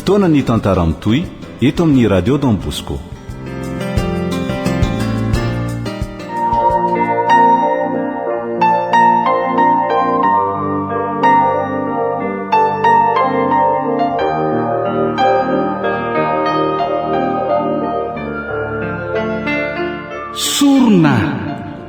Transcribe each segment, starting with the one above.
Fotoana ny tantara mitohy eto amin'ny Radio Don Bosco. Sorona!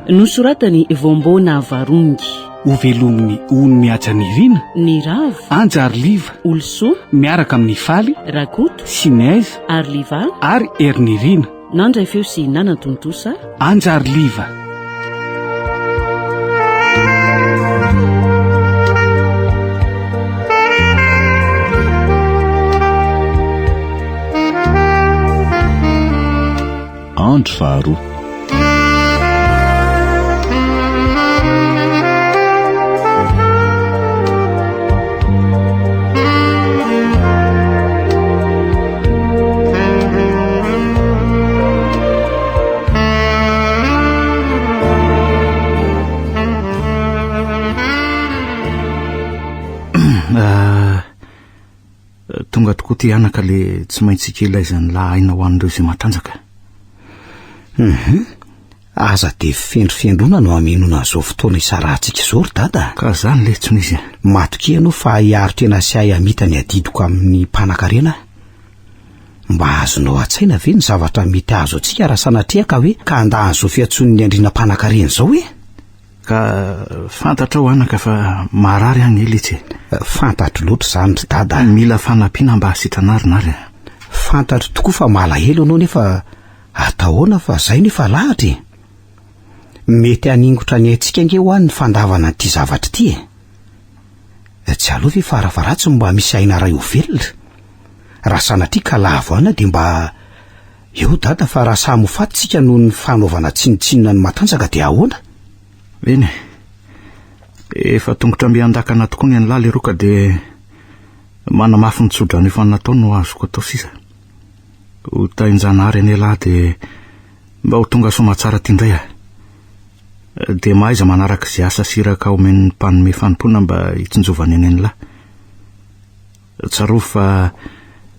Nosoratan'i Voamboana Varungy. Hovelomin'i Ony Mihaja Nirina. Niravo. Anja ary Liva. Olosoa. Miaraka amin'i Faly. Rakoto. Sinez. Ary Liva. Ary Herinirina. Nandray feo sy nanatontosa. Anja ary Liva. Andro faharoa. Ah, tonga tokoa ty anaka le tsy maintsy ikelaizan'ny lahy aina ho an'ireo izay matanjaka. Hum, aza de fendrofendrona no hamenoana an'izao fotoana isarahantsika izao ry dada. Ka zany le tsy misy. Matokia ianao fa hiaro tena sy hahay hamita ny adidiko amin'ny mpanankarena aho. Mba azonao an-tsaina ve ny zavatra mety hahazo antsika raha sanatria ka hoe ka handà an'izao fiantsoan'ny andriana mpanankarena izao e? Ka fantatrao anaka fa marary aho anie letsy e. Fantatro loatra izany ry dada a. Mila fanampiana mba hahasitrana ahy ry Nary a. Fantatro tokoa fa malahelo ianao nefa atao ahoana fa izay no efa lahatra e. Mety haningotra ny aintsika ange hoa ny fandavana an'ity zavatra ity e. Tsy aleo ve farafaharatsiny mba misy aina iray ho velona? Raha sanatria ka lavo aina dia mba eo dada fa raha samy ho faty tsika noho ny fanaovana tsinontsinona ny matanjaka dia ahoana? Eny e. Efa tongotra mby an-dakana tokoa ny an'lah leroa ka dia manamafy ny tsodrano efa natao no azoko atao sisa. Ho tahin-janahary anie lah dia mba ho tonga soamatsara aty indray ah. Dia mahaiza manaraka izay asa sy iraka omen'ny mpanome fanompoana mba hitsinjovana eny an'lah. Tsarovy fa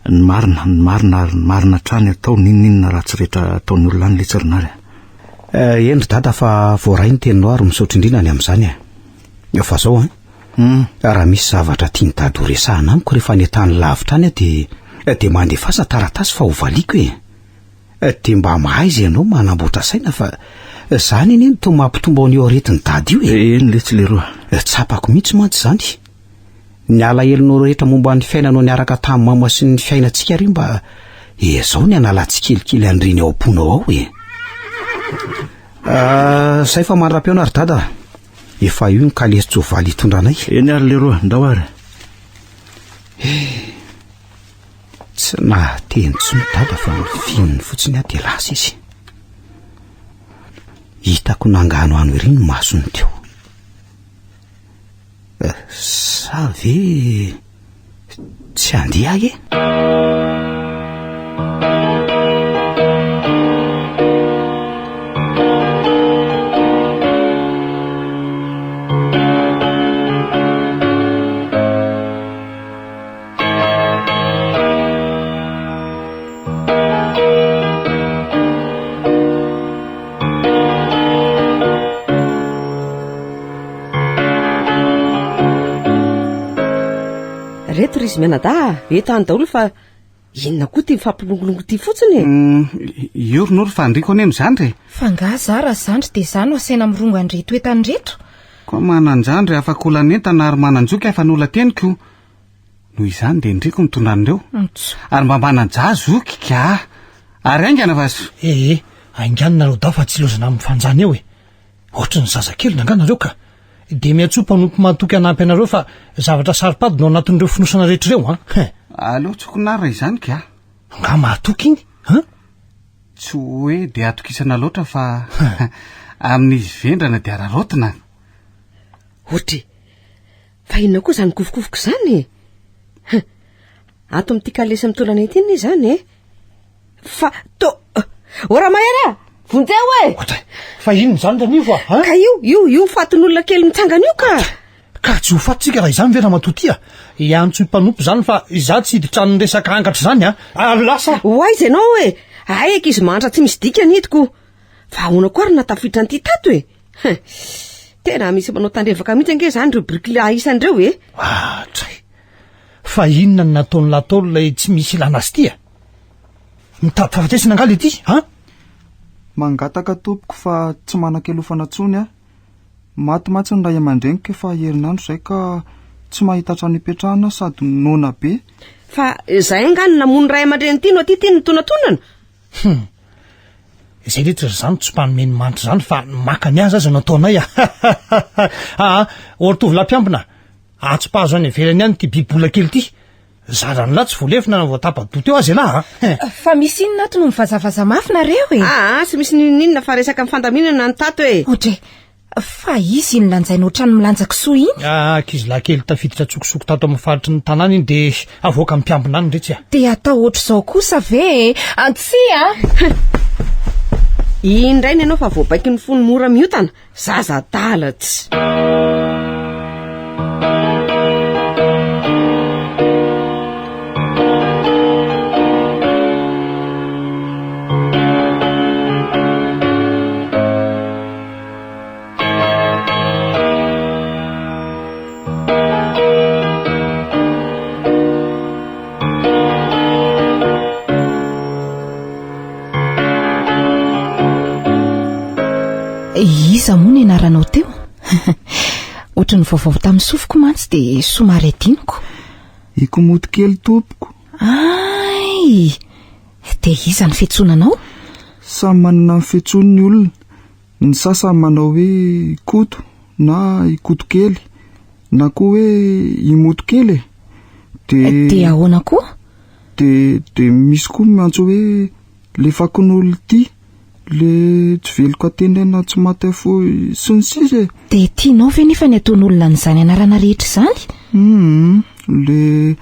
ny marina, ny marina ary ny marina hatrany atao n'inon'inona ratsy rehetra ataon'ny olona any letsy ry Nary a. Eh, eny ry dada fa voaray ny teninao ary misaotra indrindra ny amin'izany e. Fa zao an, hmm. raha misy zavatra tian'i dada ho resahana amiko rehefa any an-tany lavitra any aho dia dia mandefasa taratasy fa ho valiako e. Dia mba mahaiza ianao manamboatra saina fa izany anie no toa mampitombo an'io aretin'i dada io e. Eny letsy leroa. Tsapako mihitsy mantsy izany. Ny alahelonao rehetra momba ny fiainanao niaraka tamin'i mama sy ny fiainantsika re mba ezao ny hanala tsikelikely an'ireny ao am-ponao ao e. Ah, zay fa mandra-pihaona ry dada. Efa io ny kalesin-tsoavaly hitondra anay. Eny ary leroa, ndao ary. Eh, tsy nahateny intsony dada fa nofihininy fotsiny aho dia lasa izy. Hitako nanganohano ery ny masony teo. Sa ve tsy handeha aho e? Reto ry izy mianadahy a, eto any daholo fa inona koa ty mifampilongolongo ty fotsiny e? Mm, io ry Noro fa andriko anie amin'izany re. Fa nga za raha zandry dia za no asaina mirongo an'ireto entana ireto? Koa manan-jandry afak'olan'entana ary manan-joky afa-nola-teniko. Noho izany dia ndriko mitondra an'ireo. Ary mba manan-ja zoky ka. Ary haingana fa. Ee, hainganina nareo daho fa tsy lozana amin'ny fanjana eo e. Ohatry ny zazakely nanga nareo ka. Dia miantsoa mpanompo mahatoky hanampy anareo fa zavatra saro-pady no anatin'ireo fonosana rehetra ireo an. Hein. Aleo tsokonara izany ka. Nga mahatoky iny an? Tsy hoe dia atokisana loatra fa amin'izy vendrana dia araraotina. Ohatry, fa inona koa izany kofokofoka izany e? Hein. Ato amin'ity kalesy mitolana ity anie izany e. Fa to O Ramahery a! Vonjeo e! Fa inona izany Ranivo a? Ka io, io, io fatin'olona kely mitsangana io ka! Ka tsy ho faty tsika raha izany ve ramatoa ty a? Hiantso mpanompo izany fa izaho tsy hiditra amin'ny resaka angatra izany a! Ary lasa! Ho aiza ianao e? Hay ankizy mahantra tsy misy dikany ito ko! Fa ahoana koa ary nahatafiditra an'ity tato e? Hein! Tena misy manao tandrevaka mihitsy ange izany ireo birikilahy isany ireo e! Ah, tray! Fa inona no nataon'i Lataolo ilay tsy misy ilana azy ity a? Mitady fahafatesana angaha ity, an? Mangataka tompoko fa tsy manan-kialofana intsony aho. Maty mantsy ny ray aman-dreniko efa herinandro izay ka tsy mahita trano hipetrahana aho sady noana be. Fa izay angaha no namono ray aman-dreny ity no aty ity no tonantonana? Hum. Izay letsy ry zany tsy mpanome ny manitra izany fa ny maka ny azy aza no ataonay a! Aa, or tovolahy mpiambina, atsipazo any ivelany any ity bibibola kely ity. Zaran'lah tsy voalefona na voatapa-doha teo aza ialahy a! Fa misy inona ato no mivazavaza mafy nareo e? Aa, tsy misy n'inon'inona fa resaka mifandaminana ny tato e! Odre, fa izy iny lanjaina ohatran'ny milanja kisoa iny? Ah, ankizilahy kely tafiditra an-tsokosoko tato amin'ny faritry ny tanàna iny dia avoaka amin'ny mpiambina any retsy a! Dia atao ohatr'izao kosa ve e? Antsia a! Iny indray ny anao fa voabaikin'ny fony mora miotana, Zaza adala tsy. Iza moa ny anaranao teo? Ohatry ny vaovao tamin'ny sofiko mantsy dia somary adinoko. Ikomoto kely tompoko. Ay! Dia iza ny fiantsoana anao? Samy manana ny fiantsoany ny olona. Ny sasany manao hoe Koto na Ikoto kely na koa hoe Imoto kely e. Dia Dia ahoana koa? Dia dia misy koa miantso hoe le fakon'olo ity, le tsy velon-katenena tsy maty afoy sy ny sisa e. Dia tianao ve nefa ny ataon'olona an'izany anarana rehetra izany? Hum, le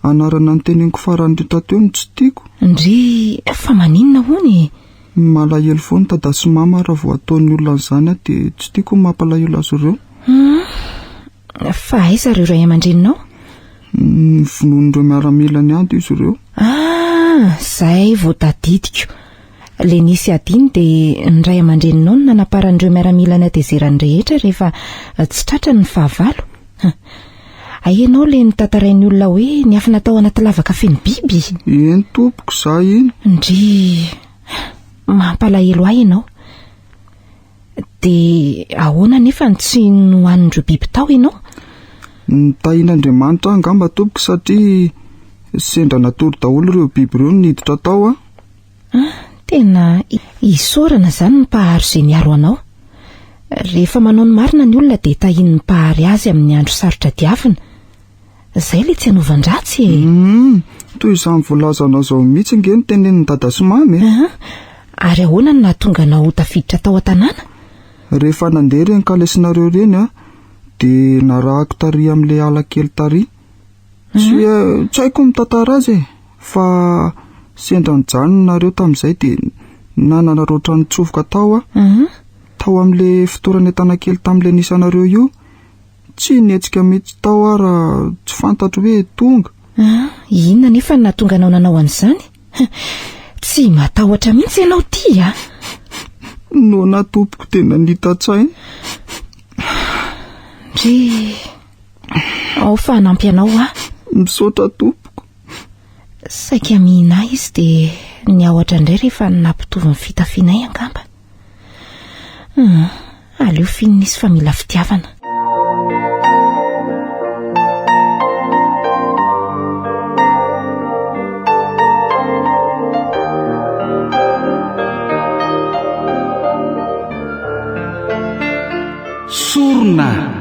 anarana noteneniko farany indrindra teo no tsy tiako. Ndry, fa maninona hono e? Malahelo foana dada sy mama raha vao ataon'ny olona an'izany aho dia tsy tiako ny mampalahelo azy ireo. Hum, fa aiza ireo ray aman-dreninao? Novonoin'ireo miaramila niady izy ireo. Ah, zay vao tadidiko. Le nisy ady iny dia ny ray aman-dreninao no nanaparan'ireo miaramila ny hatezerany rehetra rehefa tsy tratrany ny fahavalo. Hay ianao le notantarain'ny olona hoe niafina tao anaty lavaka feno biby? Eny tompoko, za iny. Ndry, mampalahelo ahy ianao. Dia ahoana anefa no tsy nohanin'ireo biby tao ianao? Nitahian'Andriamanitra ahy angamba tompoko satria sendra natory daholo ireo biby ireo no niditra tao aho. Ah, tena isaorana izany ny Mpahary izay niaro anao. Rehefa manao ny marina ny olona dia tahian'ny Mpahary azy amin'ny andro sarotra diavina. Izay ilay tsy hanaovan-dratsy e. Hum, toy izany voalazanao izao mihitsy ange no tenenin'i Dada sy Mama e. Ah, ary ahoana no nahatonga anao ho tafiditra tao an-tanàna? Rehefa nandeha ireny kalesinareo ireny aho, dia narahako tary amin'ilay ala kely tary. Tsy tsy haiko ny mitantara azy e, fa sendra nijanona nareo tamin'izay dia nanararaotra nitsofoka tao aho. Tao amin'ilay fitoeran'entana kely tamin'ilay nisy anareo io. Tsy nihetsika mihitsy tao aho raha tsy fantatro hoe tonga. Inona anefa no nahatonga anao nanao an'izany? Tsy matahotra mihitsy ianao ity a! Noana tompoko tena nita-tsaina. Ndry. Ao fa hanampy anao aho. Misaotra tompoko. Saika mihina ahy izy dia niahotra indray rehefa nampitovy ny fitafianay angamba. Hmm, aleo finina izy fa mila fitiavana. Sorona!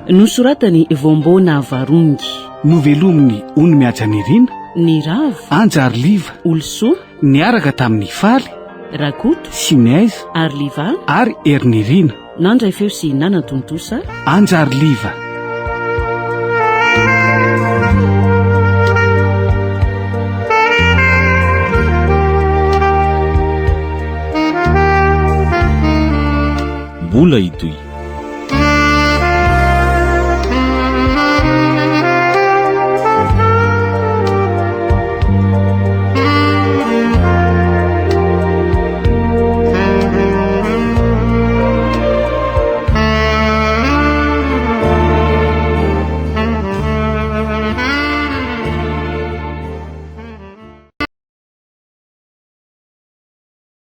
Nosoratan'i Vombona Varungy. Novelomin'i Ony Mihajanirina. Niravo. Anja ary Liva. Olosoa. Niaraka tamin'i Faly. Rakoto. Sy Naiza. Ary Liva. Ary Herinirina. Nandray feo sy nanatontosa. Anja ary Liva. Mbola hitohy.